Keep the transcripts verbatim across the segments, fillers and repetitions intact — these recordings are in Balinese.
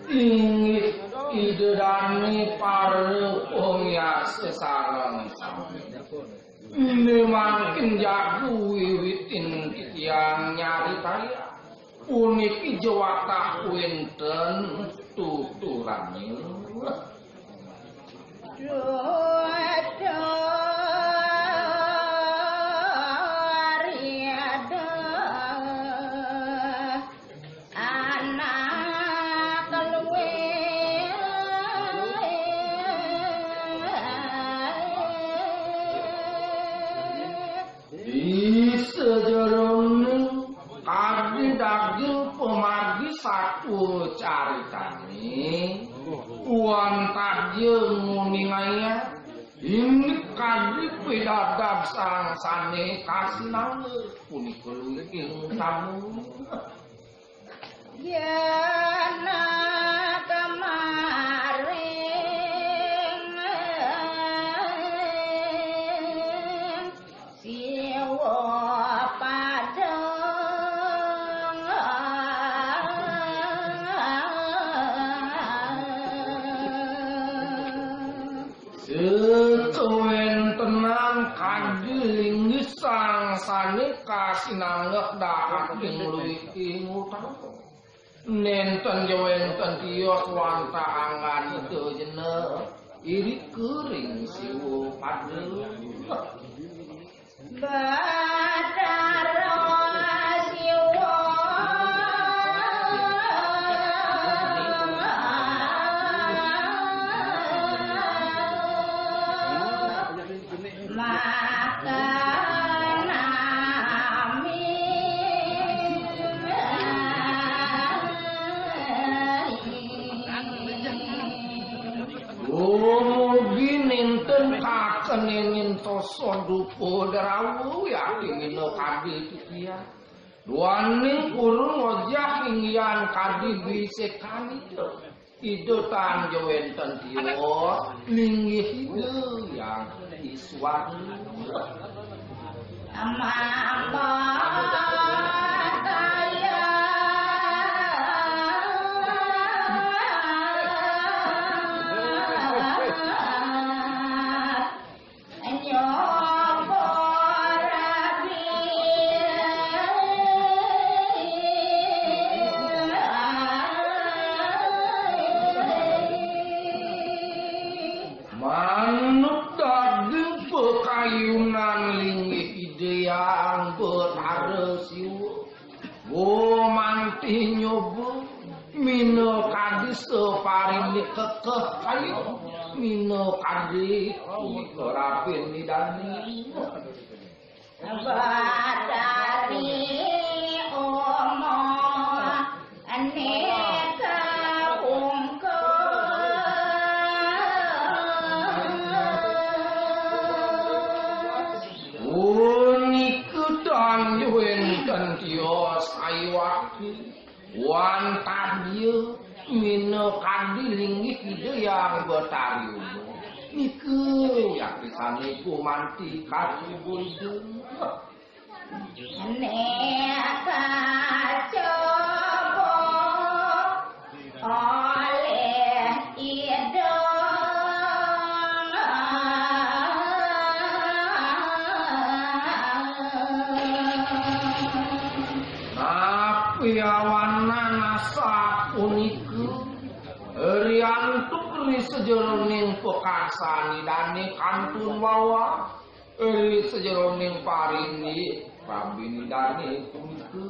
Inggih Ida Dane para pamiarsa sareng sami. Memangkin jagu wiwitin titiang nyaritayang. Puniki jawatah wenten tuturane. Anak luwih. Ing sajeroning kadi daging pamargi satua caritane, wantah ja nguningayang indik kadi pidabdab sang sane kasinangga punika luwih ing tamu. Yen kemaring Siwa padang. Sekawentenan kadi linggih sang sane kasinanggeh dahat ing luwiking utara. Nenten ja wenten tios wantah anggan ida jena irika ring Siwa pada. Batara Siwa. Maka nami. Dumugi nenten kakeningin tosa dupa drawa yakti mina kadi titiang. Duaning purun ngojah inggihan kadi bisekanita. Ida tan ja wenten tios, linggih Ida Hyang Iswara. Amang Bataya. Nyoba rabi. Manut daging pakayunan linggih Ida Hyang Betara Siwa. Wo manti nyoba, mina kadi saparindik kekeh kayun, mina kadi punika rabin Ida Dane. Batari omong aneka ungkul. Punika tan ja wenten tios sayuwakti, wantah ja mina kadi linggih Ida Hyang Betari Uma. Nika wiakti sane gumanti kasuburja. Neka coba oleh Ida. Napi awanan asapunika, riantuk ri sajeroning pakarsan Idane kantun wawah, ri sajeroning parindik rabin Idane punika.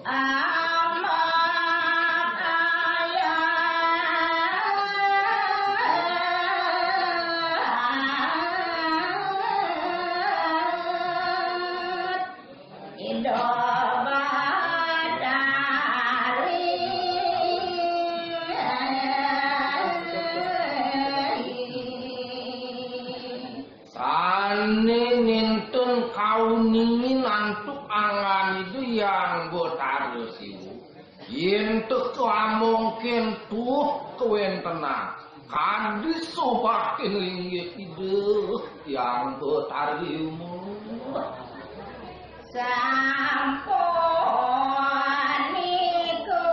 Amat ayat. Ida Batari. Sane nenten kauningin antuk anggan Ida Hyang Betara Siwa. Yen teka mungkin tuh kawentenan. Kadi sobakin linggih Ida Hyang Betari Uma. Sampun niku.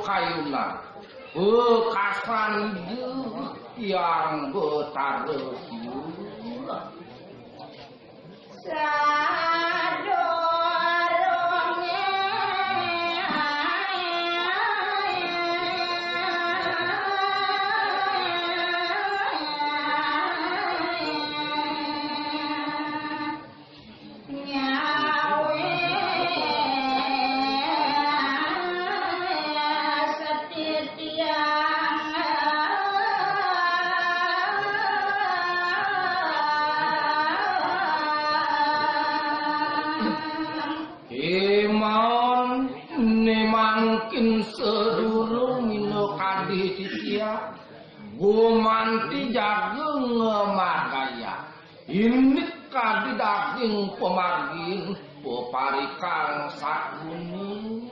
kayunan. Wekasan Ida Hyang Betara Siwa. Sadurungé nyawé setitiang. Kémaon né mangkin sadurung minakadi titiang, gumanti jaga ngamargayang. Indik kadi daging pamargin, paparikang sakuning.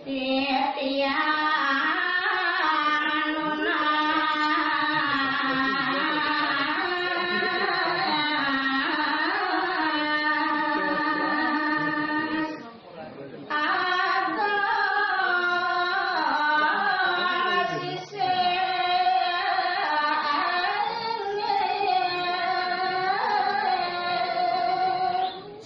Titiang nunas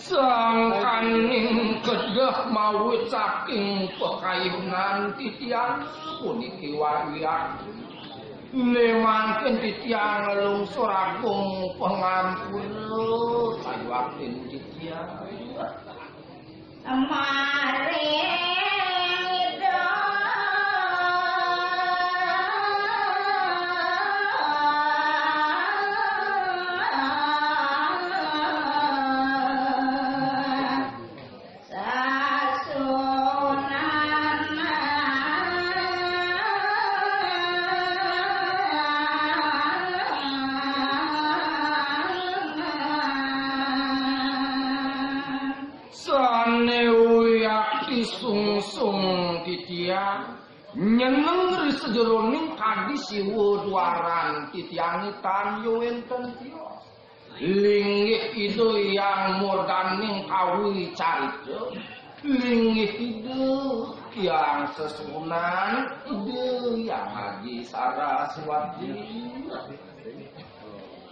sangkaning kedah mawit saking pakayunan titiang puniki wayah. Né mangkin titiang nglungsur agung pangampura sayuwaktin titiang. Maring Ida. Sasunan. Sané wiakti sungsung titiang, nyeneng ri sajeroning kadi siwa duaran titiangé tan ya wénten tios. Linggih Ida Hyang Murdaning kawicarita, linggih Ida Hyang Sesuhunan, Ida Hyang Aji Saraswati.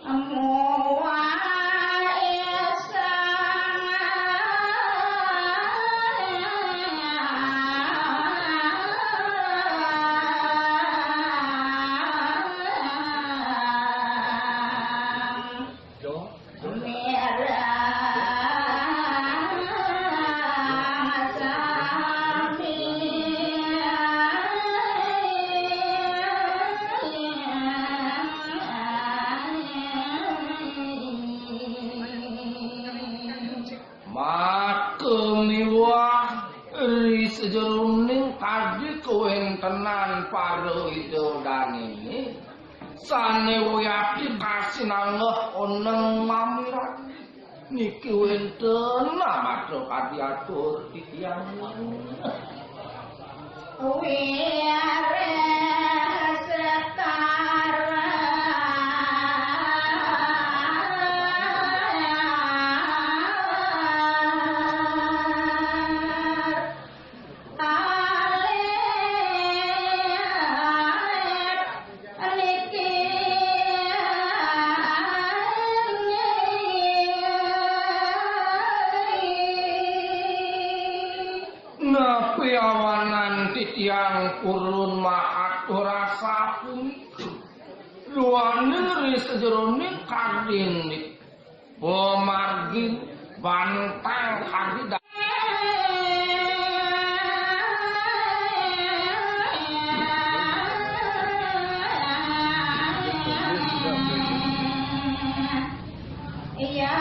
Muah Maka miwah ri sajeroning kadi kawéntenan para widodaniné sané wiakti kasinanggeh oneng mamiragi. Niki wénten namata kadi atur titiang. Wiréh Sekar. Alit niki napi awanan titiang purun maatur rasa punika. Duaning ri sajeroning kadin pamargin bantang kadi da- Iya,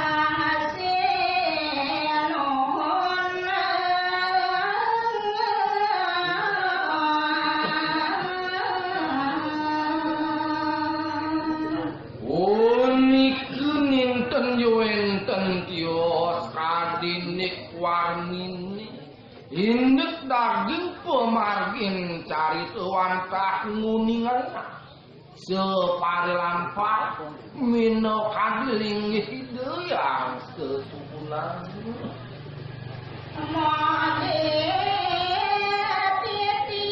Sinuhun. Punika nénten ya wénten tios kadinik warniné. Indik daging pamargin carita wantah nguningan. Saparilampah minakadi linggih Ida Hyang Sesuhunan. Mangké titi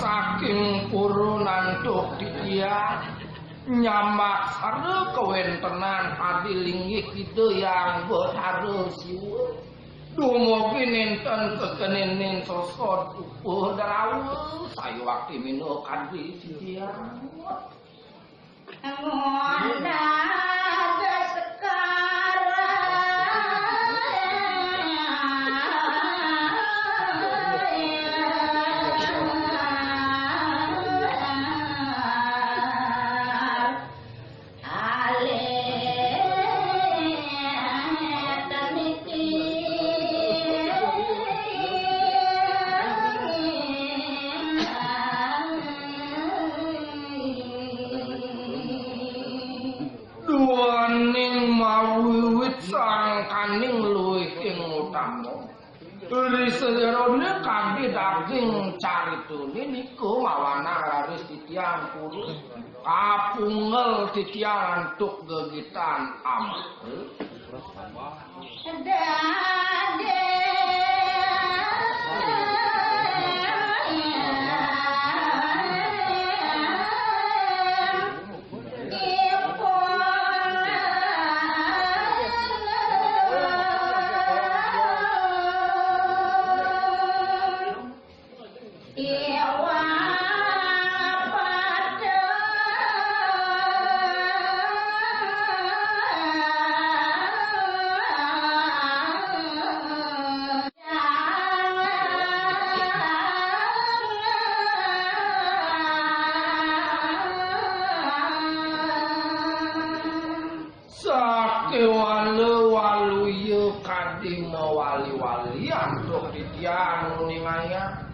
Saking purun antuk titiang nyambat sara kawentenan kadi linggih Ida Hyang Betara Siwa. Dumugi nénten kekeninin sosod upadrawa sayuwakti minakadi titiang. Duaning mawiwit sangkaning luwih ing utama. Ri sajeroné kadi daging caritané nika mawanang raris titiang purun. Kapungel titiang antuk gegitan amara. Sakéwala waluya kadi mawali-wali antuk titiang nguningayang.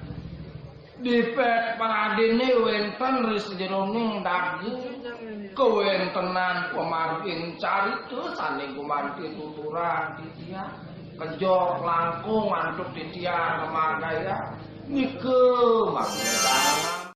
Dipet pradéné wénten ri sajeroning daging kawéntenan pamargin carita sané gumanti tuturan titiang. Kejot langkung antuk titiang kamargayang. Nika mangda